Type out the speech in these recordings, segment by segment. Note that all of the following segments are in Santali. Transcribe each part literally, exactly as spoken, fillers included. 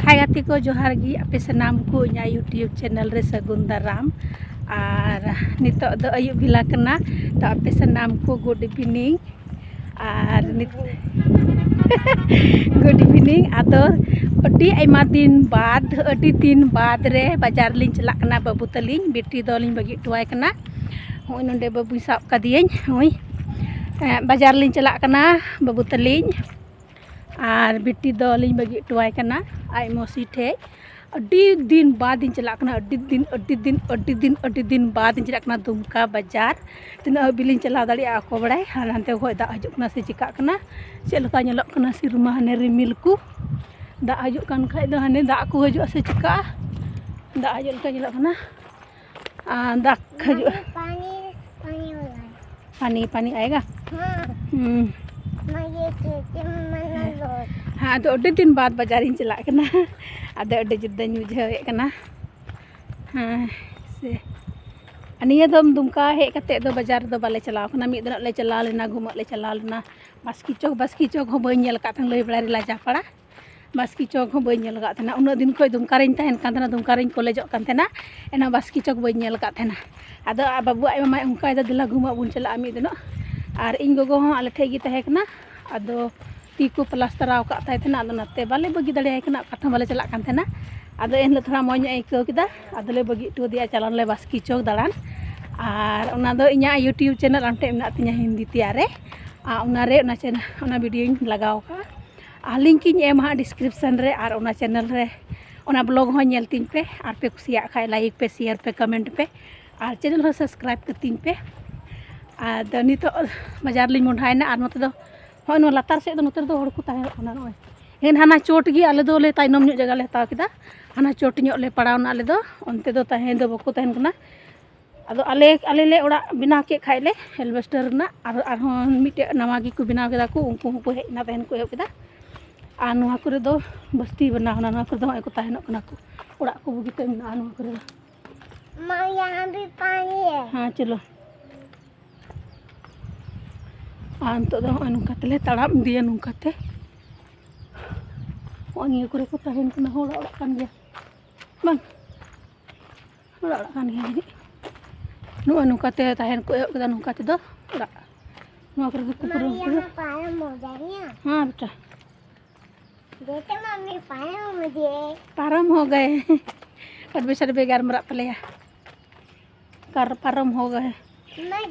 ᱦᱟᱭ ᱜᱟᱛᱮ ᱠᱚ, ᱡᱚᱦᱟᱨ ᱜᱮ ᱟᱯᱮ ᱥᱟᱱᱟᱢ ᱠᱚ ᱤᱧᱟᱹᱜ YouTube channel ᱨᱮ ᱥᱟᱹᱜᱩᱱ ᱫᱟᱨᱟᱢ᱾ ᱟᱨ ᱱᱤᱛᱚᱜ ᱫᱚ ᱟᱹᱭᱩᱵ ᱵᱮᱞᱟ ᱠᱟᱱᱟ, ᱛᱚ ᱟᱯᱮ ᱥᱟᱱᱟᱢ ᱠᱚ good evening᱾ ᱟᱨ ᱱᱤᱛ good evening᱾ ᱟᱫᱚ ᱟᱹᱰᱤ ᱟᱭᱢᱟ ᱫᱤᱱ ᱵᱟᱫ, ᱟᱹᱰᱤ ᱫᱤᱱ ᱵᱟᱫ ᱨᱮ ᱵᱟᱡᱟᱨ ᱞᱤᱧ ᱪᱟᱞᱟᱜ ᱠᱟᱱᱟ ᱵᱟᱹᱵᱩ ᱛᱟᱹᱞᱤᱧ, ᱵᱤᱴᱤ ᱫᱚᱞᱤᱧ ᱵᱟᱹᱜᱤ ᱦᱚᱴᱚᱣᱟᱭ ᱠᱟᱱᱟ᱾ ᱦᱚᱸᱜᱼᱚᱭ ᱱᱚᱰᱮ ᱵᱟᱹᱵᱩᱧ ᱥᱟᱵ ᱠᱟᱫᱮᱭᱟᱹᱧ, ᱦᱚᱸᱜᱼᱚᱭ, ᱮᱸ, ᱵᱟᱡᱟᱨ ᱞᱤᱧ ᱪᱟᱞᱟᱜ ᱠᱟᱱᱟ ᱵᱟᱹᱵᱩ ᱛᱟᱹᱞᱤᱧ᱾ ᱟᱨ ᱵᱤᱴᱤ ᱫᱚᱞᱤᱧ ᱵᱟᱹᱜᱤ ᱦᱚᱴᱚᱣᱟᱭ ᱠᱟᱱᱟ ᱟᱡ ᱢᱚᱥᱤ ᱴᱷᱮᱡ᱾ ᱟᱹᱰᱤ ᱫᱤᱱ ᱵᱟᱫ ᱤᱧ ᱪᱟᱞᱟᱜ ᱠᱟᱱᱟ, ᱟᱹᱰᱤ ᱫᱤᱱ, ᱟᱹᱰᱤ ᱫᱤᱱ, ᱟᱹᱰᱤ ᱫᱤᱱ, ᱟᱹᱰᱤ ᱫᱤᱱ ᱵᱟᱫ ᱤᱧ ᱪᱟᱞᱟᱜ ᱠᱟᱱᱟ ᱫᱩᱢᱠᱟ ᱵᱟᱡᱟᱨ᱾ ᱛᱤᱱᱟᱹᱜ ᱦᱟᱹᱵᱤᱡ ᱞᱤᱧ ᱪᱟᱞᱟᱣ ᱫᱟᱲᱮᱭᱟᱜᱼᱟ, ᱚᱠᱚᱭ ᱵᱟᱲᱟᱭ᱾ ᱟᱨ ᱦᱟᱱᱛᱮ ᱠᱷᱚᱡ ᱫᱟᱜ ᱦᱤᱡᱩᱜ ᱠᱟᱱᱟ ᱥᱮ ᱪᱤᱠᱟᱜ ᱠᱟᱱᱟ, ᱪᱮᱫ ᱞᱮᱠᱟ ᱧᱮᱞᱚᱜ ᱠᱟᱱᱟ ᱥᱮᱨᱢᱟ, ᱦᱟᱱᱮ ᱨᱤᱢᱤᱞ ᱠᱚ᱾ ᱫᱟᱜ ᱦᱤᱡᱩᱜ ᱠᱟᱱ ᱠᱷᱟᱡ ᱫᱚ ᱦᱟᱱᱮ ᱫᱟᱜ ᱠᱚ ᱦᱤᱡᱩᱜᱼᱟ ᱥᱮ ᱪᱤᱠᱟᱜᱼᱟ, ᱫᱟᱜ ᱦᱤᱡᱩᱜ ᱞᱮᱠᱟ ᱧᱮᱞᱚᱜ ᱠᱟᱱᱟ᱾ ᱟᱨ ᱫᱟᱜ ᱦᱤᱡᱩᱜᱼᱟ᱾ पानी, पानी हो रहा है। पानी, पानी आएगा? हाँ। हम्म। मैं ये खेलती हूँ, मैंने लोट। हाँ, ᱟᱫᱚ ᱟᱹᱰᱤ ᱫᱤᱱ ᱵᱟᱫ ᱵᱟᱡᱟᱨᱤᱧ ᱪᱟᱞᱟᱜ ᱠᱟᱱᱟ᱾ ᱟᱫᱚ ᱟᱹᱰᱤ ᱡᱩᱫᱟᱹᱧ ᱵᱩᱡᱷᱟᱹᱣᱮᱫ ᱠᱟᱱᱟ᱾ ᱦᱮᱸ, ᱥᱮ᱾ ᱟᱨ ᱱᱤᱭᱟᱹ ᱫᱚᱢ ᱫᱩᱢᱠᱟ ᱦᱮᱡ ᱠᱟᱛᱮ ᱫᱚ ᱵᱟᱡᱟᱨ ᱫᱚ ᱵᱟᱞᱮ ᱪᱟᱞᱟᱣ ᱠᱟᱱᱟ᱾ ᱢᱤᱫ ᱫᱤᱱᱚᱜ ᱞᱮ ᱪᱟᱞᱟᱣ ᱞᱮᱱᱟ, ᱜᱷᱩᱢᱟᱹᱜ ᱞᱮ ᱪᱟᱞᱟᱣ ᱞᱮᱱᱟ᱾ ᱵᱟᱥᱠᱮ ᱪᱚᱠ, ᱵᱟᱥᱠᱮ ᱪᱚᱠ ᱦᱚᱸ ᱵᱟᱹᱧ ᱧᱮᱞ ᱟᱠᱟᱫ ᱛᱟᱦᱮᱱ, ᱞᱟᱹᱭ ᱵᱟᱲᱟᱭ ᱨᱮ ᱞᱟᱡᱟ ᱯᱟᱲᱟ᱾ ᱵᱟᱥᱠᱮ ᱪᱚᱠ ᱦᱚᱸ ᱵᱟᱹᱧ ᱧᱮᱞ ᱟᱠᱟᱫ ᱛᱟᱦᱮᱱᱟ᱾ ᱩᱱᱟᱹᱜ ᱫᱤᱱ ᱠᱷᱚᱱ ᱫᱩᱢᱠᱟ ᱨᱤᱧ ᱛᱟᱦᱮᱱ ᱠᱟᱱ ᱛᱟᱦᱮᱱᱟ, ᱫᱩᱢᱠᱟ ᱨᱤᱧ ᱠᱚᱞᱮᱡᱚᱜ ᱠᱟᱱ ᱛᱟᱦᱮᱱᱟ, ᱮᱱᱦᱚᱸ ᱵᱟᱥᱠᱮ ᱪᱚᱠ ᱵᱟᱹᱧ ᱧᱮᱞ ᱟᱠᱟᱫ ᱛᱟᱦᱮᱱᱟ᱾ ᱟᱫᱚ ᱵᱟᱹᱵᱩ ᱟᱡ ᱢᱟᱢᱟᱭ ᱚᱱᱠᱟᱭᱮᱫᱟ, "ᱫᱮᱞᱟ ᱜᱷᱩᱢᱟᱹᱜ ᱵᱚᱱ ᱪᱟᱞᱟᱜᱼᱟ ᱢᱤᱫ ᱫᱤᱱᱚᱜ᱾" ᱟᱨ ᱤᱧ ᱜᱚᱜᱚ ᱦᱚᱸ ᱟᱞᱮ ᱴᱷᱮᱡ ᱜᱮ ᱛᱟᱦᱮᱸ ᱠᱟᱱᱟ᱾ ᱟᱫᱚ ᱛᱤ ᱠᱚ ᱯᱞᱟᱥᱴᱟᱨᱟᱣ ᱟᱠᱟᱫ ᱛᱟᱭ ᱛᱟᱦᱮᱱᱟ, ᱟᱫᱚ ᱚᱱᱟᱛᱮ ᱵᱟᱞᱮ ᱵᱟᱹᱜᱤ ᱫᱟᱲᱮᱭᱟᱭ ᱠᱟᱱᱟ, ᱚᱠᱟ ᱛᱮᱦᱚᱸ ᱵᱟᱞᱮ ᱪᱟᱞᱟᱜ ᱠᱟᱱ ᱛᱟᱦᱮᱱᱟ᱾ ᱟᱫᱚ ᱮᱱᱦᱤᱞᱳᱜ ᱛᱷᱚᱲᱟ ᱢᱚᱡᱽ ᱧᱚᱜ ᱮ ᱟᱹᱭᱠᱟᱹᱣ ᱠᱮᱫᱟ, ᱟᱫᱚᱞᱮ ᱵᱟᱹᱜᱤ ᱦᱚᱴᱚ ᱟᱫᱮᱭᱟ, ᱪᱟᱞᱟᱣ ᱱᱟᱞᱮ ᱵᱟᱥᱠᱮ ᱪᱚᱠ ᱫᱟᱬᱟᱱ᱾ ᱟᱨ ᱚᱱᱟ ᱫᱚ ᱤᱧᱟᱹᱜ YouTube channel ᱟᱢ ᱴᱷᱮᱡ ᱢᱮᱱᱟᱜ ᱛᱤᱧᱟ, ᱦᱤᱱᱫᱤ ᱛᱮᱭᱟᱨ ᱨᱮ, ᱟᱨ ᱚᱱᱟᱨᱮ ᱚᱱᱟ channel, ᱚᱱᱟ videoᱧ ᱞᱟᱜᱟᱣ ᱟᱠᱟᱫᱼᱟ᱾ ᱟᱨ link ᱤᱧ ᱮᱢᱟ ᱦᱟᱸᱜ description ᱨᱮ, ᱟᱨ ᱚᱱᱟ channel ᱨᱮ, ᱚᱱᱟ vlog ᱦᱚᱸ ᱧᱮᱞ ᱛᱤᱧ ᱯᱮ, ᱟᱨ ᱯᱮ ᱠᱩᱥᱤᱭᱟᱜ ᱠᱷᱟᱡ like ᱯᱮ, share ᱯᱮ, comment ᱯᱮ, ᱟᱨ channel ᱦᱚᱸ subscribe ᱠᱟᱹᱛᱤᱧ ᱯᱮ᱾ ᱟᱫᱚ ᱱᱤᱛᱚᱜ ᱵᱟᱡᱟᱨ ᱞᱤᱧ ᱢᱚᱦᱰᱟᱭᱮᱱᱟ, ᱟᱨ ᱱᱚᱛᱮ ᱫᱚ, ᱦᱚᱸᱜᱼᱚᱭ ᱱᱚᱣᱟ ᱞᱟᱛᱟᱨ ᱥᱮᱫ ᱫᱚ ᱱᱚᱛᱮ ᱨᱮᱫᱚ ᱦᱚᱲ ᱠᱚ ᱛᱟᱦᱮᱸ ᱠᱟᱱᱟ ᱱᱚᱜᱼᱚᱭ᱾ ᱮᱱ ᱦᱟᱱᱟ ᱪᱚᱴ ᱜᱮ ᱟᱞᱮ ᱫᱚᱞᱮ ᱛᱟᱭᱱᱚᱢ ᱧᱚᱜ ᱡᱟᱭᱜᱟ ᱞᱮ ᱦᱟᱛᱟᱣ ᱠᱮᱫᱟ, ᱦᱟᱱᱟ ᱪᱚᱴ ᱧᱚᱜ ᱞᱮ ᱯᱟᱲᱟᱣᱱᱟ ᱟᱞᱮ ᱫᱚ, ᱚᱱᱛᱮ ᱫᱚ ᱛᱟᱦᱮᱸ ᱫᱚ ᱵᱟᱠᱚ ᱛᱟᱦᱮᱱ ᱠᱟᱱᱟ᱾ ᱟᱫᱚ ᱟᱞᱮ, ᱟᱞᱮ ᱞᱮ ᱚᱲᱟᱜ ᱵᱮᱱᱟᱣ ᱠᱮᱫ ᱠᱷᱟᱡ ᱞᱮ alvester ᱨᱮᱱᱟᱜ, ᱟᱨ ᱟᱨᱦᱚᱸ ᱢᱤᱫᱴᱮᱡ ᱱᱟᱣᱟ ᱜᱮᱠᱚ ᱵᱮᱱᱟᱣ ᱠᱮᱫᱟ ᱠᱚ, ᱩᱱᱠᱩ ᱦᱚᱸᱠᱚ ᱦᱮᱡ ᱮᱱᱟ, ᱛᱟᱦᱮᱱ ᱠᱚ ᱮᱦᱚᱵ ᱠᱮᱫᱟ᱾ ᱟᱨ ᱱᱚᱣᱟ ᱠᱚᱨᱮ ᱫᱚ ᱵᱟᱥᱛᱤ ᱵᱮᱱᱟᱣ ᱮᱱᱟ, ᱱᱚᱣᱟ ᱠᱚᱨᱮ ᱫᱚ ᱱᱚᱜᱼᱚᱭ ᱠᱚ ᱛᱟᱦᱮᱱᱚᱜ ᱠᱟᱱᱟ ᱠᱚ, ᱚᱲᱟᱜ ᱠᱚ ᱵᱩᱜᱤᱛᱮ ᱢᱮᱱᱟᱜᱼᱟ ᱱᱚᱣᱟ ᱠᱚᱨᱮ ᱫᱚ᱾ माँ, यहाँ भी पानी है। हाँ, चलो। ᱟᱨ ᱱᱤᱛᱚᱜ ᱫᱚ ᱱᱚᱜᱼᱚᱭ ᱱᱚᱝᱠᱟ ᱛᱮᱞᱮ ᱛᱟᱲᱟᱢ ᱤᱫᱤᱭᱟ, ᱱᱚᱝᱠᱟ ᱛᱮ᱾ ᱱᱚᱜᱼᱚ ᱱᱤᱭᱟᱹ ᱠᱚᱨᱮ ᱠᱚ ᱛᱟᱦᱮᱱ ᱠᱟᱱᱟ, ᱦᱚᱲᱟᱜ ᱚᱲᱟᱜ ᱠᱟᱱ ᱜᱮᱭᱟ ᱵᱟᱝ? ᱦᱚᱲᱟᱜ ᱚᱲᱟᱜ ᱠᱟᱱ ᱜᱮᱭᱟ ᱡᱟᱹᱱᱤᱡ᱾ ᱱᱚᱜᱼᱚᱭ ᱱᱚᱝᱠᱟ ᱛᱮ ᱛᱟᱦᱮᱱ ᱠᱚ ᱮᱦᱚᱵ ᱠᱮᱫᱟ, ᱱᱚᱝᱠᱟ ᱛᱮᱫᱚ ᱚᱲᱟᱜ᱾ ᱱᱚᱣᱟ ᱠᱚᱨᱮ ᱫᱚ ᱠᱚ ᱯᱩᱨᱟᱹᱣ ᱠᱮᱫᱟ᱾ ᱯᱟᱨᱚᱢ ᱦᱚ ᱡᱟᱭᱮ ᱱᱟ। ᱦᱮᱸ ᱵᱮᱴᱟ। ᱡᱮᱥᱮ ᱢᱟᱢᱤ ᱯᱟᱨᱚᱢ ᱦᱚ ᱡᱟᱭᱮ। ᱯᱟᱨᱚᱢ ᱦᱚ ᱜᱟᱭᱮ। ᱟᱨ ᱵᱮᱥᱟᱨ ᱵᱮᱜᱟᱨ ᱢᱟᱨᱟᱜ ᱛᱟᱞᱮᱭᱟ। ᱠᱟᱨ ᱯᱟᱨᱚᱢ ᱦᱚ ᱜᱟᱭᱮ।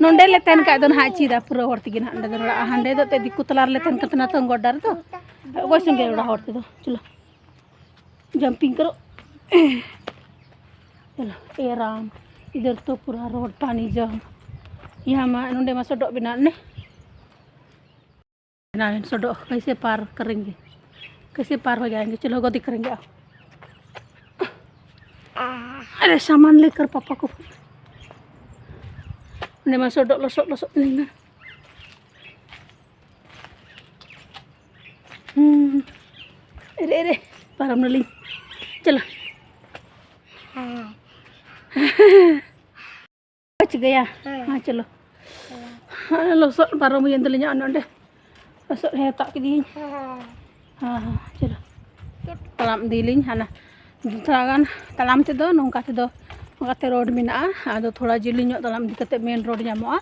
ᱱᱚᱰᱮ ᱞᱮ ᱛᱟᱦᱮᱱ ᱠᱷᱟᱡ ᱫᱚ ᱱᱟᱦᱟᱜ ᱪᱮᱫᱟ ᱯᱩᱨᱟᱹ ᱦᱚᱲ ᱛᱮᱜᱮ ᱱᱟᱦᱟᱜ ᱱᱚᱰᱮ ᱫᱚ ᱨᱚᱲᱟ᱾ ᱦᱟᱸᱰᱮ ᱫᱚ ᱮᱱᱛᱮᱫ ᱫᱤᱠᱩ ᱛᱟᱞᱟ ᱨᱮᱞᱮ ᱛᱟᱦᱮᱱ ᱠᱟᱱ ᱛᱟᱦᱮᱱᱟ ᱛᱚ, ᱜᱚᱰᱰᱟ ᱨᱮᱫᱚ᱾ ᱚᱠᱚᱭ ᱥᱚᱸᱜᱮ ᱨᱚᱲᱟ ᱦᱚᱲ ᱛᱮᱫᱚ? ᱪᱚᱞᱚ, jumping ᱠᱟᱨᱚ᱾ ᱪᱚᱞᱚ, ᱮ ᱨᱟᱢ, ᱤᱫᱷᱟᱨ ᱛᱚ ᱯᱩᱨᱟ ᱨᱳᱰ ᱯᱟᱱᱤ ᱡᱟᱢ᱾ ᱭᱟᱦᱟᱸ ᱢᱟ, ᱱᱚᱰᱮ ᱢᱟ ᱥᱚᱰᱚᱜ ᱵᱮᱱᱟᱣ ᱱᱮ᱾ ᱵᱮᱱᱟᱣ ᱮᱱ ᱥᱚᱰᱚᱜ, ᱠᱟᱭᱥᱮ ᱯᱟᱨ ᱠᱟᱨᱮᱝᱜᱮ? ᱠᱟᱭᱥᱮ ᱯᱟᱨ ᱦᱚ ᱡᱟᱭᱮᱝᱜᱮ? ᱪᱚᱞᱚ, ᱜᱚᱫᱤ ᱠᱟᱨᱮᱝᱜᱮ, ᱟᱣ᱾ ᱟᱨᱮ, ᱥᱟᱢᱟᱱ ᱞᱮᱠᱟᱨ ᱯᱟᱯᱟ ᱠᱚ᱾ ᱚᱸᱰᱮ ᱢᱟ ᱥᱚᱰᱚᱜ ᱞᱚᱥᱚᱫ, ᱞᱚᱥᱚᱫ ᱞᱮᱱᱟ᱾ ᱦᱩᱸ᱾ ᱮᱨᱮ, ᱮᱨᱮ, ᱯᱟᱨᱚᱢ ᱱᱟᱞᱤᱧ᱾ ᱪᱚᱞᱚ᱾ ᱦᱮᱸ᱾ ᱪᱤᱠᱟᱹᱭᱟ? ᱦᱮᱸ᱾ ᱦᱮᱸ, ᱪᱚᱞᱚ᱾ ᱦᱮᱸ, ᱞᱚᱥᱚᱫ ᱯᱟᱨᱚᱢ ᱦᱩᱭᱮᱱ ᱛᱟᱹᱞᱤᱧᱟ ᱚᱱᱮ ᱚᱸᱰᱮ᱾ ᱞᱚᱥᱚᱫ ᱦᱮᱸ ᱦᱟᱛᱟᱣ ᱠᱤᱫᱤᱧ᱾ ᱦᱮᱸ, ᱦᱮᱸ᱾ ᱦᱮᱸ, ᱦᱮᱸ, ᱪᱚᱞᱚ᱾ ᱛᱟᱲᱟᱢ ᱤᱫᱤᱭᱟᱞᱤᱧ ᱦᱟᱱᱟ᱾ ᱛᱷᱚᱲᱟ ᱜᱟᱱ ᱛᱟᱲᱟᱢ ᱛᱮᱫᱚ ᱱᱚᱝᱠᱟ ᱛᱮᱫᱚ, ᱱᱚᱝᱠᱟᱛᱮ ᱨᱳᱰ ᱢᱮᱱᱟᱜᱼᱟ᱾ ᱟᱫᱚ ᱛᱷᱚᱲᱟ ᱡᱤᱞᱤᱧ ᱧᱚᱜ ᱛᱟᱲᱟᱢ ᱤᱫᱤ ᱠᱟᱛᱮ ᱢᱮᱱ ᱨᱳᱰ ᱧᱟᱢᱚᱜᱼᱟ᱾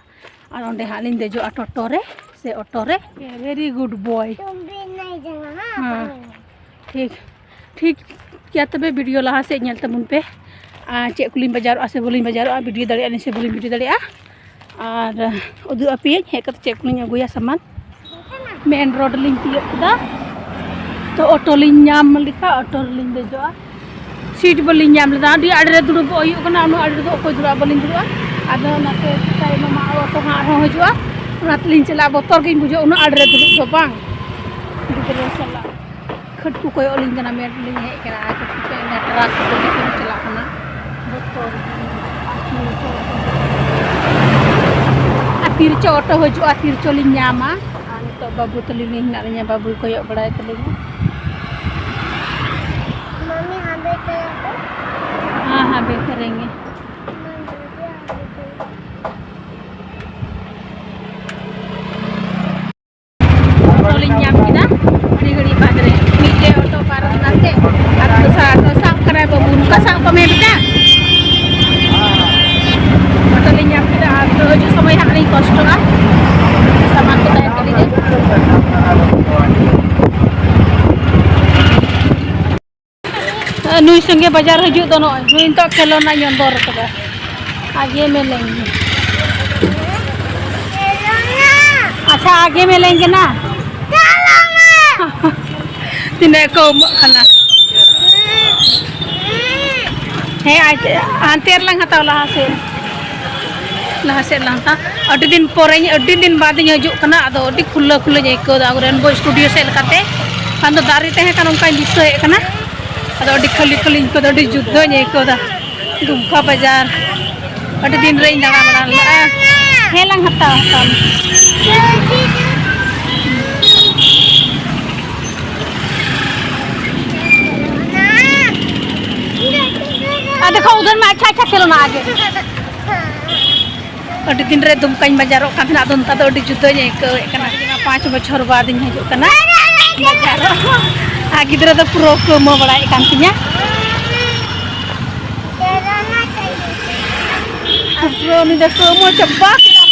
ᱟᱨ ᱚᱸᱰᱮ ᱦᱟᱸᱜ ᱞᱤᱧ ᱫᱮᱡᱚᱜᱼᱟ ᱴᱳᱴᱳ ᱨᱮ ᱥᱮ ᱚᱴᱳ ᱨᱮ᱾ Very good boy᱾ ᱦᱮᱸ, ᱴᱷᱤᱠ, ᱴᱷᱤᱠ ᱜᱮᱭᱟ᱾ ᱛᱚᱵᱮ video ᱞᱟᱦᱟ ᱥᱮᱫ ᱧᱮᱞ ᱛᱟᱵᱚᱱ ᱯᱮ᱾ ᱟᱨ ᱪᱮᱫ ᱠᱚᱞᱤᱧ ᱵᱟᱡᱟᱨᱚᱜᱼᱟ ᱥᱮ ᱵᱟᱹᱞᱤᱧ ᱵᱟᱡᱟᱨᱚᱜᱼᱟ, video ᱫᱟᱲᱮᱭᱟᱜᱼᱟ ᱞᱤᱧ ᱥᱮ ᱵᱟᱹᱞᱤᱧ video ᱫᱟᱲᱮᱭᱟᱜᱼᱟ᱾ ᱟᱨ ᱩᱫᱩᱜ ᱟᱯᱮᱭᱟᱹᱧ ᱦᱮᱡ ᱠᱟᱛᱮ ᱪᱮᱫ ᱠᱚᱞᱤᱧ ᱟᱹᱜᱩᱭᱟ ᱥᱟᱢᱟᱱ᱾ ᱢᱮᱱ ᱨᱳᱰ ᱞᱤᱧ ᱛᱤᱭᱳᱜ ᱠᱮᱫᱟ᱾ ᱛᱚ ᱚᱴᱳ ᱞᱤᱧ ᱧᱟᱢ ᱞᱮᱠᱷᱟᱱ ᱚᱴᱳ ᱨᱮᱞᱤᱧ ᱫᱮᱡᱚᱜᱼᱟ᱾ ᱥᱤᱴ ᱵᱟᱹᱞᱤᱧ ᱧᱟᱢ ᱞᱮᱫᱟ᱾ ᱟᱹᱰᱤ ᱟᱲᱮ ᱨᱮ ᱫᱩᱲᱩᱵᱚᱜ ᱦᱩᱭᱩᱜ ᱠᱟᱱᱟ, ᱩᱱᱟᱹᱜ ᱟᱲᱮ ᱨᱮᱫᱚ ᱚᱠᱚᱭ ᱫᱩᱲᱩᱵ ᱵᱟᱹᱞᱤᱧ ᱫᱩᱲᱩᱵᱼᱟ᱾ ᱟᱫᱚ ᱚᱱᱟᱛᱮ ᱛᱟᱭᱚᱢ ᱢᱟ ᱚᱴᱳ ᱦᱚᱸ ᱟᱨᱦᱚᱸ ᱦᱤᱡᱩᱜᱼᱟ, ᱚᱱᱟ ᱛᱮᱞᱤᱧ ᱪᱟᱞᱟᱜᱼᱟ᱾ ᱵᱚᱛᱚᱨ ᱜᱤᱧ ᱵᱩᱡᱷᱟᱹᱣᱟ ᱩᱱᱟᱹᱜ ᱟᱲᱮ ᱨᱮ ᱫᱩᱲᱩᱵ ᱫᱚ ᱵᱟᱝ, ᱜᱤᱫᱽᱨᱟᱹ ᱥᱟᱞᱟᱜ᱾ ᱠᱷᱟᱹᱴ ᱠᱚ ᱠᱚᱭᱚᱜ ᱟᱹᱞᱤᱧ ᱠᱟᱱᱟ, ᱢᱮᱱ ᱞᱤᱧ ᱦᱮᱡ ᱠᱟᱱᱟ, ᱟᱨ ᱠᱷᱟᱹᱴ ᱠᱚ ᱠᱚᱭᱚᱜ ᱟᱹᱞᱤᱧ ᱠᱟᱱᱟ, ᱴᱨᱟᱠ ᱠᱚ ᱜᱟᱹᱰᱤ ᱠᱚ ᱪᱟᱞᱟᱜ ᱠᱟᱱᱟ᱾ ᱵᱚᱛᱚᱨ ᱜᱮ᱾ ᱟᱨ ᱛᱤ ᱨᱮᱪᱚ ᱚᱴᱳ ᱦᱤᱡᱩᱜᱼᱟ, ᱛᱤ ᱨᱮᱪᱚ ᱞᱤᱧ ᱧᱟᱢᱟ᱾ ᱟᱨ ᱱᱤᱛᱚᱜ ᱵᱟᱹᱵᱩ ᱛᱟᱹᱞᱤᱧ ᱞᱤᱧ ᱦᱮᱱᱟᱜ ᱞᱤᱧᱟ, ᱵᱟᱹᱵᱩᱭ ᱠᱚᱭᱚᱜ ᱵᱟᱲᱟᱭ ᱛᱟᱹᱞᱤᱧᱟ᱾ ᱢᱟᱢᱤ, ᱦᱟᱸᱰᱮ ᱠᱚᱭᱚᱜ ᱠᱚ᱾ ᱦᱮᱸ, ᱦᱮᱸ, ᱵᱮᱦᱛᱟᱨᱮᱱ ᱜᱮ᱾ ᱢᱟᱢᱤ, ᱦᱟᱸᱰᱮ ᱠᱚᱭᱚᱜ ᱠᱚ᱾ ᱚᱴᱳ ᱞᱤᱧ ᱧᱟᱢ ᱠᱮᱫᱟ ᱟᱹᱰᱤ ᱜᱷᱟᱹᱲᱤᱡ ᱵᱟᱫᱽ ᱨᱮ᱾ ᱢᱤᱫᱴᱮᱡ ᱚᱴᱳ ᱯᱟᱨ ᱠᱚ ᱢᱮᱱ ᱠᱟᱜ᱾ ᱚᱴᱳ ᱞᱤᱧ ᱧᱟᱢ ᱠᱮᱫᱟ, ᱟᱨ ᱱᱤᱛᱚᱜ ᱦᱤᱡᱩᱜ ᱥᱚᱢᱚᱭ ᱦᱟᱸᱜ ᱞᱤᱧ ᱠᱚᱥᱴᱚᱜᱼᱟ᱾ ᱥᱟᱢᱟᱱ ᱠᱚ ᱛᱟᱦᱮᱱ ᱛᱟᱹᱞᱤᱧᱟ᱾ ᱱᱩᱭ ᱥᱚᱸᱜᱮ ᱵᱟᱡᱟᱨ ᱦᱤᱡᱩᱜ ᱫᱚ ᱱᱚᱜᱼᱚᱭ, ᱱᱩᱭ ᱱᱤᱛᱚᱜ ᱠᱷᱮᱞᱳᱱᱟ ᱧᱚᱜ ᱫᱚᱨ ᱠᱟᱫᱟ᱾ ᱟᱜᱮ ᱢᱮ ᱞᱮᱸᱜᱮ᱾ ᱟᱪᱪᱷᱟ, ᱟᱜᱮ ᱢᱮ ᱞᱮᱸᱜᱮ ᱱᱟ᱾ ᱛᱤᱱᱟᱹᱜ ᱠᱚ ᱮᱢᱚᱜ ᱠᱟᱱᱟ᱾ ᱦᱮᱸ, ᱟᱡ-, ᱦᱟᱱᱛᱮ ᱨᱮᱞᱟᱝ ᱦᱟᱛᱟᱣᱟ ᱞᱟᱦᱟ ᱥᱮᱫ᱾ ᱞᱟᱦᱟ ᱥᱮᱫ ᱞᱟᱦᱟ᱾ ᱟᱹᱰᱤ ᱫᱤᱱ ᱯᱚᱨᱮᱧ, ᱟᱹᱰᱤ ᱫᱤᱱ ᱵᱟᱫᱽ ᱤᱧ ᱦᱤᱡᱩᱜ ᱠᱟᱱᱟ, ᱟᱫᱚ ᱟᱹᱰᱤ ᱠᱷᱩᱞᱟᱹ ᱠᱷᱩᱞᱟᱹᱧ ᱟᱹᱭᱠᱟᱹᱣ ᱮᱫᱟ ᱨᱮᱱᱵᱳ ᱥᱴᱩᱰᱤᱭᱳ ᱥᱮᱫ ᱞᱮᱠᱟᱛᱮ᱾ ᱠᱷᱟᱱ ᱫᱚ ᱫᱟᱨᱮ ᱛᱟᱦᱮᱸ ᱠᱟᱱᱟ, ᱚᱱᱠᱟᱧ ᱫᱤᱥᱟᱹᱭᱮᱫ ᱠᱟᱱᱟ, ᱟᱫᱚ ᱟᱹᱰᱤ ᱠᱷᱟᱹᱞᱤ ᱠᱷᱟᱹᱞᱤᱧ ᱟᱹᱭᱠᱟᱹᱣ ᱮᱫᱟ, ᱟᱹᱰᱤ ᱡᱩᱫᱟᱹᱧ ᱟᱹᱭᱠᱟᱹᱣ ᱮᱫᱟ᱾ ᱫᱩᱢᱠᱟ ᱵᱟᱡᱟᱨ ᱟᱹᱰᱤ ᱫᱤᱱ ᱨᱮᱧ ᱫᱟᱬᱟ ᱵᱟᱲᱟ ᱞᱮᱫᱟ᱾ ᱦᱮᱸ ᱞᱟᱝ ᱦᱟᱛᱟᱣᱟ, ᱦᱟᱛᱟᱣᱟ᱾ ᱟᱨ ᱫᱮᱠᱷᱟᱣ ᱩᱫᱷᱟᱨ ᱢᱮ, ᱟᱪᱪᱷᱟ ᱟᱪᱪᱷᱟ ᱠᱷᱮᱞᱳᱱᱟ ᱟᱜᱮ᱾ ᱟᱹᱰᱤ ᱫᱤᱱ ᱨᱮ ᱫᱩᱢᱠᱟᱧ ᱵᱟᱡᱟᱨᱚᱜ ᱠᱟᱱ ᱛᱟᱦᱮᱱᱟ, ᱟᱫᱚ ᱱᱮᱛᱟᱨ ᱫᱚ ᱟᱹᱰᱤ ᱡᱩᱫᱟᱹᱧ ᱟᱹᱭᱠᱟᱹᱣᱮᱫ ᱠᱟᱱᱟ᱾ ᱯᱟᱸᱪ ᱵᱚᱪᱷᱚᱨ ᱵᱟᱫ ᱤᱧ ᱦᱤᱡᱩᱜ ᱠᱟᱱᱟ ᱵᱟᱡᱟᱨᱚᱜ᱾ ᱟᱨ ᱜᱤᱫᱽᱨᱟᱹ ᱫᱚ ᱯᱩᱨᱟᱹ ᱠᱟᱹᱣᱢᱟᱹ ᱵᱟᱲᱟᱭᱮᱫ ᱠᱟᱱ ᱛᱤᱧᱟ᱾ ᱟᱨ ᱯᱩᱨᱟᱹ ᱩᱱᱤ ᱫᱚ ᱠᱟᱹᱣᱢᱟᱹ ᱪᱟᱵᱟ ᱠᱮᱫᱟ᱾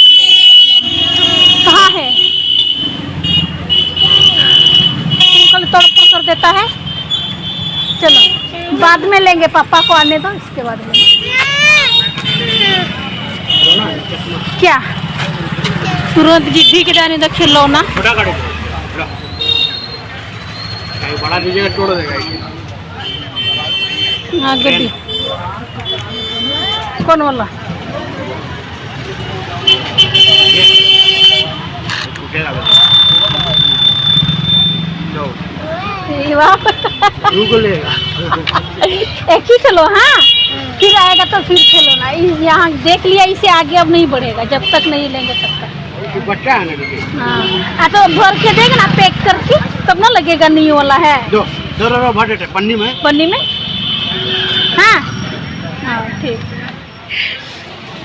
ᱠᱟᱦᱟᱸ ᱦᱮ? तुम कल तोड़ फोड़ कर देता है। चलो, बाद में लेंगे, पापा को आने दो, इसके बाद लेंगे। क्या? तुरंत जिद्दी के जाने दो खिलौना। छोटा गाड़ी को, छोटा। कहीं बड़ा दीजिएगा, तोड़ देगा। हाँ, गड्डी। कौन वाला? ये वाह। एक ही चलो, हाँ। फिर आएगा तो फिर खेलो ना। इस-, यहाँ देख लिया, इसे आगे अब नहीं बढ़ेगा, जब तक नहीं लेंगे तब तक। बच्चा है ना दीदी। हाँ। आ, तो भर के देगा ना, पैक करके, तब ना लगेगा, न्यू वाला है। दो, दो, दो, दो, भर देते, पन्नी में। पन्नी में? हाँ। हाँ, ठीक।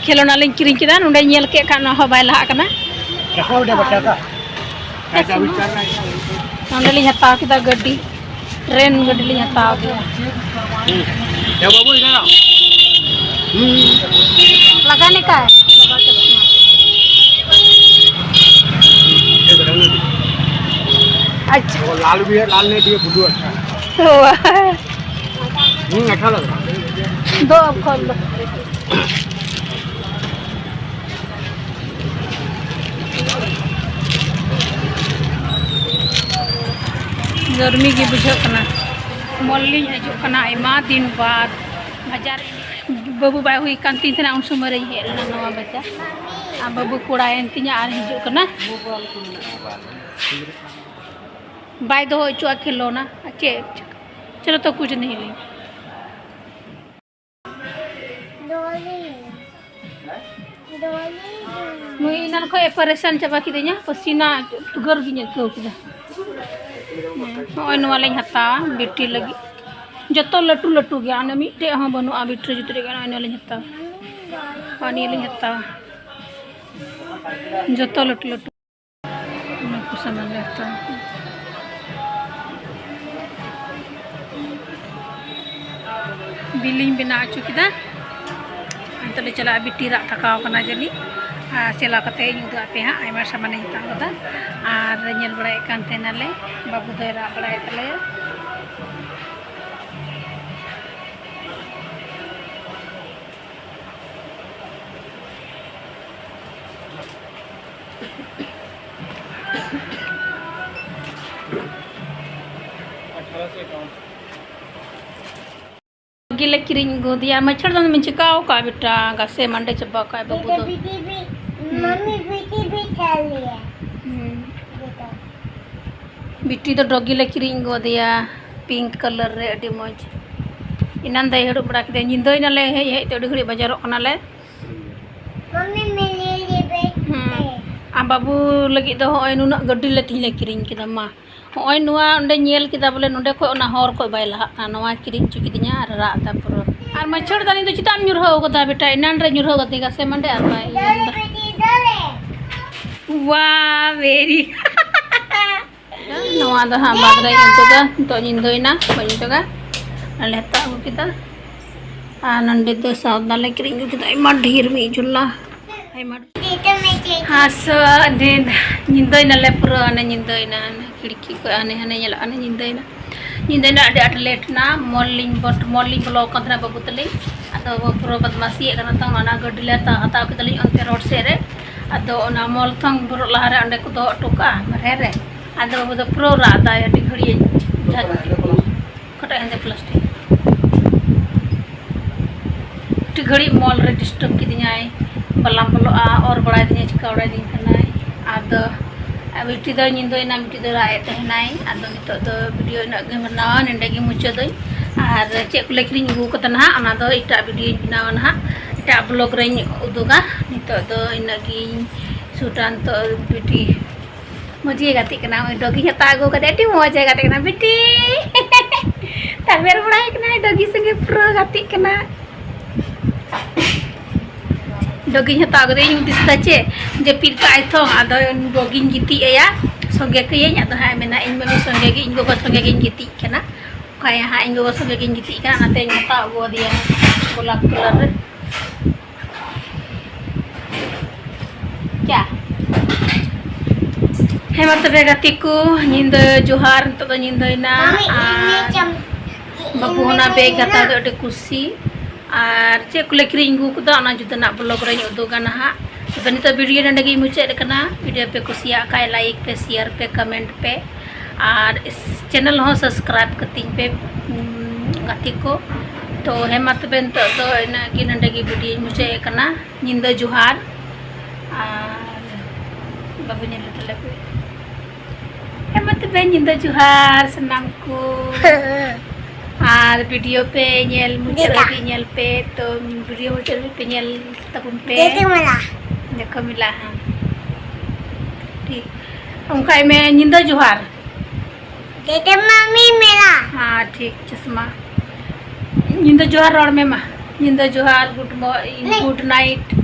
ᱠᱷᱮᱞᱳᱱᱟ ᱞᱤᱧ ᱠᱤᱨᱤᱧ ᱠᱮᱫᱟ, ᱱᱚᱸᱰᱮ ᱧᱮᱞ ᱠᱮᱫ ᱠᱷᱟᱱ ᱚᱱᱟ ᱦᱚᱸ ᱵᱟᱭ ᱞᱟᱦᱟᱜ ᱠᱟᱱᱟ᱾ ᱪᱟᱠᱷᱱᱟ ᱵᱮᱴᱟ, ᱵᱟᱪᱪᱟ ᱠᱟ? ᱱᱚᱸᱰᱮ ᱞᱤᱧ ᱦᱟᱛᱟᱣ ᱠᱮᱫᱟ ᱜᱟᱹᱰᱤ, ᱴᱨᱮᱱ ᱜᱟᱹᱰᱤ ᱞᱤᱧ ᱦᱟᱛᱟᱣ ᱠᱮᱫᱟ᱾ क्या बाबू, इधर आओ। हम्म। लगाने का है। ये देखो ना। अच्छा। वो लाल भी है, लाल नहीं भी है, ब्लू अच्छा है। वाह। हम्म, अच्छा लग रहा है। दो अब खोल दो। गर्मी ᱜᱮ ᱵᱩᱡᱷᱟᱹᱜ ᱠᱟᱱᱟ᱾ ᱢᱚᱞ ᱞᱤᱧ ᱦᱤᱡᱩᱜ ᱠᱟᱱᱟ ᱟᱭᱢᱟ ᱫᱤᱱ ᱵᱟᱫ᱾ ᱵᱟᱡᱟᱨ ᱵᱟᱹᱵᱩ ᱵᱟᱭ ᱦᱩᱭ ᱠᱟᱱ ᱛᱤᱧ ᱛᱟᱦᱮᱱᱟ, ᱩᱱ ᱥᱚᱢᱚᱭ ᱨᱤᱧ ᱦᱮᱡ ᱞᱮᱱᱟ ᱱᱚᱣᱟ ᱵᱟᱡᱟᱨ᱾ ᱟᱨ ᱵᱟᱹᱵᱩ ᱠᱚᱲᱟᱭᱮᱱ ᱛᱤᱧᱟ ᱟᱨ ᱦᱤᱡᱩᱜ ᱠᱟᱱᱟ᱾ ᱵᱟᱭ ᱫᱚᱦᱚ ᱦᱚᱪᱚᱣᱟᱜ ᱠᱷᱮᱞᱳᱱᱟ᱾ ᱪᱮᱫ? ᱪᱚᱞᱚ ᱛᱚ ᱠᱩᱪ ᱱᱟᱦᱤ ᱞᱤᱧ᱾ ᱱᱩᱭ ᱮᱱᱟᱱ ᱠᱷᱚᱱ ᱮ ᱯᱟᱨᱮᱥᱟᱱ ᱪᱟᱵᱟ ᱠᱤᱫᱤᱧᱟ, ᱯᱟᱹᱥᱤᱱᱟ ᱛᱩᱜᱟᱹᱨ ᱜᱤᱧ ᱟᱹᱭᱠᱟᱹᱣ ᱠᱮᱫᱟ᱾ ᱦᱮᱸ, ᱱᱚᱜᱼᱚᱭ ᱱᱚᱣᱟ ᱞᱤᱧ ᱦᱟᱛᱟᱣᱟ ᱵᱤᱴᱤ ᱞᱟᱹᱜᱤᱫ᱾ ᱡᱚᱛᱚ ᱞᱟᱹᱴᱩ ᱞᱟᱹᱴᱩ ᱜᱮᱭᱟ, ᱚᱱᱮ ᱢᱤᱫᱴᱮᱡ ᱦᱚᱸ ᱵᱟᱹᱱᱩᱜᱼᱟ ᱵᱤᱴᱤ ᱡᱩᱛ ᱨᱮᱭᱟᱜ᱾ ᱱᱚᱜᱼᱚᱭ ᱱᱚᱣᱟ ᱞᱤᱧ ᱦᱟᱛᱟᱣᱟ, ᱱᱚᱜᱼᱚᱭ ᱱᱤᱭᱟᱹ ᱞᱤᱧ ᱦᱟᱛᱟᱣᱟ, ᱡᱚᱛᱚ ᱞᱟᱹᱴᱩ ᱞᱟᱹᱴᱩ᱾ ᱚᱱᱟ ᱠᱚ ᱥᱟᱢᱟᱱ ᱞᱮ ᱦᱟᱛᱟᱣᱟ᱾ ᱵᱤᱞᱤᱧ ᱵᱮᱱᱟᱣ ᱦᱚᱪᱚ ᱠᱮᱫᱟ᱾ ᱱᱤᱛᱚᱜ ᱞᱮ ᱪᱟᱞᱟᱜᱼᱟ, ᱵᱤᱴᱤ ᱨᱟᱜ ᱛᱷᱟᱠᱟᱣ ᱠᱟᱱᱟ ᱡᱟᱹᱱᱤᱡ᱾ ᱟᱨ ᱪᱟᱞᱟᱣ ᱠᱟᱛᱮ ᱤᱧ ᱩᱫᱩᱜ ᱟᱯᱮ ᱦᱟᱸᱜ, ᱟᱭᱢᱟ ᱥᱟᱢᱟᱱᱤᱧ ᱦᱟᱛᱟᱣ ᱠᱟᱫᱟ᱾ ᱟᱨ ᱧᱮᱞ ᱵᱟᱲᱟᱭᱮᱫ ᱠᱟᱱ ᱛᱟᱦᱮᱱᱟᱞᱮ, ᱵᱟᱹᱵᱩ ᱫᱚᱭ ᱨᱟᱜ ᱵᱟᱲᱟᱭᱮᱫ ᱛᱟᱞᱮᱭᱟ᱾ ᱜᱮᱞᱮ ᱠᱤᱨᱤᱧ ᱟᱹᱜᱩ ᱟᱫᱮᱭᱟ᱾ ᱢᱟᱹᱪᱷᱟᱹᱲ ᱫᱟᱱ ᱫᱚᱢ ᱪᱤᱠᱟᱹᱣ ᱠᱟᱜᱼᱟ ᱵᱮᱴᱟ? ᱜᱷᱟᱥᱮ ᱢᱟᱸᱰᱮ ᱪᱟᱵᱟ ᱠᱟᱜᱼᱟ ᱵᱟᱹᱵᱩ ᱫᱚ᱾ ᱵᱤᱴᱤ, ᱵᱤᱴᱤ, ᱦᱩᱸ᱾ ᱢᱟᱢᱤ, ᱵᱤᱴᱤ, ᱵᱤᱴᱤ ᱠᱷᱮᱞ ᱨᱮᱭᱟ᱾ ᱦᱩᱸ᱾ ᱵᱮᱴᱟ᱾ ᱵᱤᱴᱤ ᱫᱚ ᱰᱚᱜᱤ ᱞᱮ ᱠᱤᱨᱤᱧ ᱟᱹᱜᱩ ᱟᱫᱮᱭᱟ, pink colour ᱨᱮ, ᱟᱹᱰᱤ ᱢᱚᱡᱽ᱾ ᱮᱱᱟᱱ ᱫᱚᱭ ᱦᱟᱹᱨᱩᱵ ᱵᱟᱲᱟ ᱠᱮᱫᱟ, ᱧᱤᱫᱟᱹᱭ ᱱᱟᱞᱮ ᱦᱮᱡ ᱦᱮᱡ ᱛᱮ ᱟᱹᱰᱤ ᱜᱷᱟᱹᱲᱤᱡ ᱵᱟᱡᱟᱨᱚᱜ ᱠᱟᱱᱟᱞᱮ᱾ ᱢᱟᱢᱤ, ᱢᱤᱞᱤ ᱞᱤᱵᱮ᱾ ᱦᱩᱸ᱾ ᱟᱨ ᱵᱟᱹᱵᱩ ᱞᱟᱹᱜᱤᱫ ᱫᱚ ᱦᱚᱸᱜᱼᱚᱭ ᱱᱩᱱᱟᱹᱜ ᱜᱟᱹᱰᱤ ᱞᱮ ᱛᱮᱦᱮᱧ ᱞᱮ ᱠᱤᱨᱤᱧ ᱠᱮᱫᱟ, ᱢᱟ᱾ ᱦᱚᱸᱜᱼᱚᱭ ᱱᱚᱣᱟ ᱚᱸᱰᱮ ᱧᱮᱞ ᱠᱮᱫᱟ, ᱵᱚᱞᱮ ᱱᱚᱸᱰᱮ ᱠᱷᱚᱡ ᱚᱱᱟ ᱦᱚᱨ ᱠᱷᱚᱡ ᱵᱟᱭ ᱞᱟᱦᱟᱜ ᱠᱟᱱᱟ᱾ ᱱᱚᱣᱟ ᱠᱤᱨᱤᱧ ᱦᱚᱪᱚ ᱠᱤᱫᱤᱧᱟ ᱟᱨ ᱨᱟᱜ ᱮᱫᱟ ᱯᱩᱨᱟᱹ᱾ ᱟᱨ ᱢᱟᱹᱪᱷᱟᱹᱲ ᱫᱟᱱᱤ ᱫᱚ ᱪᱮᱫᱟᱜ ᱮᱢ ᱧᱩᱨᱦᱟᱹᱣ ᱠᱟᱫᱟ ᱵᱮᱴᱟ? ᱮᱱᱟᱱ ᱨᱮ ᱧᱩᱨᱦᱟᱹᱣ ᱠᱟᱫ ᱛᱤᱧ ᱜᱷᱟᱥᱮ ᱢᱟᱸᱰᱮ ᱟᱨ ᱵᱟᱭ ᱤᱭᱟᱹ ᱞᱮᱫᱟ᱾ ᱣᱟ, very᱾ ᱱᱚᱣᱟ ᱫᱚ ᱦᱟᱸᱜ ᱵᱟᱫᱽ ᱨᱮᱧ ᱩᱛᱩᱭᱟ᱾ ᱱᱤᱛᱚᱜ ᱧᱤᱫᱟᱹᱭᱮᱱᱟ, ᱵᱟᱹᱧ ᱩᱛᱩᱭᱟ᱾ ᱟᱨ ᱞᱮ ᱦᱟᱛᱟᱣ ᱟᱹᱜᱩ ᱠᱮᱫᱟ᱾ ᱟᱨ ᱱᱚᱸᱰᱮ ᱫᱚ ᱥᱟᱣᱫᱟ ᱞᱮ ᱠᱤᱨᱤᱧ ᱟᱹᱜᱩ ᱠᱮᱫᱟ, ᱟᱭᱢᱟ ᱰᱷᱮᱨ ᱢᱤᱫ ᱡᱷᱚᱞᱟ, ᱟᱭᱢᱟ ᱰᱷᱮᱨ᱾ ᱦᱟᱸ, ᱥᱚ ᱰᱷᱮᱨ ᱧᱤᱫᱟᱹᱭ ᱱᱟᱞᱮ ᱯᱩᱨᱟᱹ, ᱚᱱᱮ ᱧᱤᱫᱟᱹᱭ ᱱᱟ, ᱚᱱᱮ ᱠᱷᱤᱲᱠᱤ ᱠᱚ ᱦᱟᱱᱮ ᱦᱟᱱᱮ ᱧᱮᱞᱚᱜ ᱠᱟᱱᱟ, ᱧᱤᱫᱟᱹᱭ ᱱᱟ᱾ ᱧᱤᱫᱟᱹᱭ ᱱᱟ, ᱟᱹᱰᱤ ᱟᱸᱴ ᱞᱮᱴ ᱱᱟ᱾ ᱢᱚᱞ ᱞᱤᱧ ᱵᱚᱴ-, ᱢᱚᱞ ᱞᱤᱧ ᱵᱚᱞᱚ ᱟᱠᱟᱱ ᱛᱟᱦᱮᱱᱟ ᱵᱟᱹᱵᱩ ᱛᱟᱹᱞᱤᱧ᱾ ᱟᱫᱚ ᱯᱩᱨᱟᱹ ᱵᱚᱫᱢᱟᱥᱤᱭᱮᱫ ᱠᱟᱱᱟ ᱛᱚ, ᱚᱱᱟ ᱜᱟᱹᱰᱤ ᱞᱮ ᱦᱟᱛᱟᱣ ᱦᱟᱛᱟᱣ ᱠᱮᱫᱟᱞᱤᱧ ᱚᱱᱛᱮ ᱨᱳᱰ ᱥᱮᱫ ᱨᱮ᱾ ᱟᱫᱚ ᱚᱱᱟ ᱢᱚᱞ ᱛᱷᱚᱝ ᱵᱚᱞᱚᱜ ᱞᱟᱦᱟᱨᱮ ᱚᱸᱰᱮ ᱠᱚ ᱫᱚᱦᱚ ᱦᱚᱴᱚ ᱠᱟᱜᱼᱟ ᱵᱟᱨᱦᱮ ᱨᱮ᱾ ᱟᱫᱚ ᱵᱟᱹᱵᱩ ᱫᱚ ᱯᱩᱨᱟᱹ ᱨᱟᱜ ᱫᱟᱭ, ᱟᱹᱰᱤ ᱜᱷᱟᱹᱲᱤᱡ ᱡᱷᱟᱡ-, ᱚᱠᱟᱴᱟᱜ ᱦᱮᱸᱫᱮ ᱯᱞᱟᱥᱴᱤᱠ? ᱟᱹᱰᱤ ᱜᱷᱟᱹᱲᱤᱡ ᱢᱚᱞ ᱨᱮ ᱰᱤᱥᱴᱟᱵᱽ ᱠᱤᱫᱤᱧᱟᱭ, ᱵᱟᱞᱟᱢ ᱵᱚᱞᱚᱜᱼᱟ, ᱚᱨ ᱵᱟᱲᱟᱭ ᱫᱤᱧᱟᱭ, ᱪᱤᱠᱟᱹ ᱵᱟᱲᱟᱭ ᱫᱤᱧ ᱠᱟᱱᱟᱭ᱾ ᱟᱫᱚ ᱢᱤᱫᱴᱤᱡ ᱫᱚ ᱧᱤᱫᱟᱹᱭᱮᱱᱟ, ᱢᱤᱫᱴᱤᱡ ᱫᱚ ᱨᱟᱜ ᱮᱫ ᱛᱟᱦᱮᱱᱟᱭ᱾ ᱟᱫᱚ ᱱᱤᱛᱚᱜ ᱫᱚ ᱵᱷᱤᱰᱤᱭᱳ ᱤᱱᱟᱹᱜ ᱜᱮ ᱵᱮᱱᱟᱣᱟ, ᱱᱚᱸᱰᱮ ᱜᱮ ᱢᱩᱪᱟᱹᱫᱟᱹᱧ᱾ ᱟᱨ ᱪᱮᱫ ᱠᱚᱞᱮ ᱠᱤᱨᱤᱧ ᱟᱹᱜᱩ ᱠᱟᱫᱟ ᱱᱟᱦᱟᱜ, ᱚᱱᱟ ᱫᱚ ᱮᱴᱟᱜ ᱵᱷᱤᱰᱤᱭᱳᱧ ᱵᱮᱱᱟᱣᱟ ᱱᱟᱦᱟᱜ, ᱮᱴᱟᱜ ᱵᱞᱚᱜᱽ ᱨᱮᱧ ᱩᱫᱩᱜᱟ᱾ ᱱᱤᱛᱚᱜ ᱫᱚ ᱤᱱᱟᱹᱜ ᱜᱤᱧ ᱥᱩᱴᱟ᱾ ᱱᱤᱛᱚᱜ ᱵᱤᱴᱤ ᱢᱚᱡᱽ ᱜᱮ ᱜᱟᱛᱮᱜ ᱠᱟᱱᱟ, ᱱᱚᱜᱼᱚᱭ ᱰᱚᱜᱤᱧ ᱦᱟᱛᱟᱣ ᱟᱹᱜᱩ ᱠᱟᱫᱮᱭᱟ, ᱟᱹᱰᱤ ᱢᱚᱡᱽ ᱮ ᱜᱟᱛᱮᱜ ᱠᱟᱱᱟ ᱵᱤᱴᱤ᱾ ᱛᱟᱵᱮᱨ ᱵᱟᱲᱟᱭ ᱠᱟᱱᱟᱭ ᱰᱚᱜᱤ ᱥᱚᱸᱜᱮ, ᱯᱩᱨᱟᱹ ᱜᱟᱛᱮᱜ ᱠᱟᱱᱟ᱾ ᱰᱚᱜᱤᱧ ᱦᱟᱛᱟᱣ ᱠᱟᱫᱮᱭᱟ, ᱤᱧ ᱦᱩᱫᱤᱥ ᱫᱟ ᱪᱮᱫ, ᱡᱟᱹᱯᱤᱫ ᱠᱟᱜᱼᱟᱭ ᱛᱚ, ᱟᱫᱚ ᱰᱚᱜᱤᱧ ᱜᱤᱛᱤᱡ ᱟᱭᱟ, ᱥᱚᱸᱜᱮ ᱠᱟᱹᱭᱟᱹᱧ᱾ ᱟᱫᱚ ᱦᱟᱸᱜ ᱢᱮᱱᱟ ᱤᱧ ᱢᱟᱹᱢᱤ ᱥᱚᱸᱜᱮ ᱜᱮ, ᱤᱧ ᱜᱚᱜᱚ ᱥᱚᱸᱜᱮ ᱜᱤᱧ ᱜᱤᱛᱤᱡ ᱠᱟᱱᱟ᱾ ᱚᱠᱟᱭᱟ ᱦᱟᱸᱜ, ᱤᱧ ᱜᱚᱜᱚ ᱥᱚᱸᱜᱮ ᱜᱤᱧ ᱜᱤᱛᱤᱡ ᱠᱟᱱᱟ, ᱚᱱᱟᱛᱮᱧ ᱦᱟᱛᱟᱣ ᱟᱹᱜᱩ ᱟᱫᱮᱭᱟ ᱜᱳᱞᱟᱯ ᱠᱟᱞᱟᱨ ᱨᱮ᱾ ᱪᱟ᱾ ᱦᱮᱸ ᱢᱟ ᱛᱚᱵᱮ ᱜᱟᱛᱮ ᱠᱚ, ᱧᱤᱫᱟᱹ ᱡᱚᱦᱟᱨ᱾ ᱱᱤᱛᱚᱜ ᱫᱚ ᱧᱤᱫᱟᱹᱭᱮᱱᱟ᱾ ᱢᱟᱢᱤ, ᱤᱧ ᱟᱨ ᱪᱟᱢ-, ᱵᱟᱹᱵᱩ ᱤᱧ ᱚᱱᱟ ᱵᱮᱜᱽ ᱪᱟᱢ-, ᱦᱟᱛᱟᱣ ᱫᱚ ᱟᱹᱰᱤ ᱠᱩᱥᱤ᱾ ᱟᱨ ᱪᱮᱫ ᱠᱚᱞᱮ ᱠᱤᱨᱤᱧ ᱟᱹᱜᱩ ᱠᱟᱫᱟ, ᱚᱱᱟ ᱡᱩᱫᱟᱹᱱᱟᱜ ᱵᱞᱚᱜᱽ ᱨᱮᱧ ᱩᱫᱩᱜᱟ ᱱᱟᱦᱟᱜ᱾ ᱛᱚᱵᱮ ᱱᱤᱛᱚᱜ ᱵᱷᱤᱰᱤᱭᱳ ᱱᱚᱸᱰᱮ ᱜᱮᱧ ᱢᱩᱪᱟᱹᱫ ᱠᱟᱱᱟ᱾ ᱵᱷᱤᱰᱤᱭᱳ ᱯᱮ ᱠᱩᱥᱤᱭᱟᱜ ᱠᱷᱟᱡ ᱞᱟᱭᱤᱠ ᱯᱮ, ᱥᱮᱭᱟᱨ ᱯᱮ, ᱠᱚᱢᱮᱱᱴ ᱯᱮ᱾ ᱟᱨ ᱪᱮᱱᱮᱞ ᱦᱚᱸ ᱥᱟᱵᱥᱠᱨᱟᱭᱤᱵᱽ ᱠᱟᱹᱛᱤᱧ ᱯᱮ, ᱩᱸ, ᱜᱟᱛᱮ ᱠᱚ᱾ ᱛᱚ ᱦᱮᱸ ᱢᱟ ᱛᱚᱵᱮ ᱱᱤᱛᱚᱜ ᱫᱚ ᱤᱱᱟᱹᱜ ᱜᱮ, ᱱᱚᱸᱰᱮ ᱜᱮ ᱵᱷᱤᱰᱤᱭᱳᱧ ᱢᱩᱪᱟᱹᱫ ᱮᱫ ᱠᱟᱱᱟ᱾ ᱧᱤᱫᱟᱹ ᱡᱚᱦᱟᱨ᱾ ᱟᱨ ᱵᱟᱹᱵᱩ ᱧᱮᱞ ᱛᱟᱞᱮ ᱯᱮ᱾ ᱦᱮᱸ ᱢᱟ ᱛᱚᱵᱮ ᱧᱤᱫᱟᱹ ᱡᱚᱦᱟᱨ ᱥᱟᱱᱟᱢ ᱠᱚ᱾ ᱟᱨ ᱵᱷᱤᱰᱤᱭᱳ ᱯᱮ ᱧᱮᱞ ᱢᱩᱪᱟᱹᱫ ᱫᱮᱠᱟ᱾ ᱦᱟᱹᱵᱤᱡ ᱧᱮᱞ ᱯᱮ, ᱛᱚ ᱵᱷᱤᱰᱤᱭᱳ ᱢᱩᱪᱟᱹᱫ ᱦᱟᱹᱵᱤᱡ ᱯᱮ ᱧᱮᱞ ᱛᱟᱵᱚᱱ ᱯᱮ᱾ ᱫᱮᱠᱟ ᱢᱮᱞᱟ᱾ ᱫᱮᱠᱟ ᱢᱮᱞᱟ, ᱦᱮᱸ᱾ ᱴᱷᱤᱠ᱾ ᱚᱱᱠᱟᱭ ᱢᱮ, ᱧᱤᱫᱟᱹ ᱡᱚᱦᱟᱨ᱾ ᱫᱮᱫᱮ ᱢᱟᱢᱤ ᱢᱮᱞᱟ᱾ ᱦᱮᱸ, ᱴᱷᱤᱠ, ᱪᱚᱥᱢᱟ᱾ ᱧᱤᱫᱟᱹ ᱡᱚᱦᱟᱨ ᱨᱚᱲ ᱢᱮ ᱢᱟ᱾ ᱧᱤᱫᱟᱹ ᱡᱚᱦᱟᱨ, good mo-, ᱞᱮ᱾ Good night᱾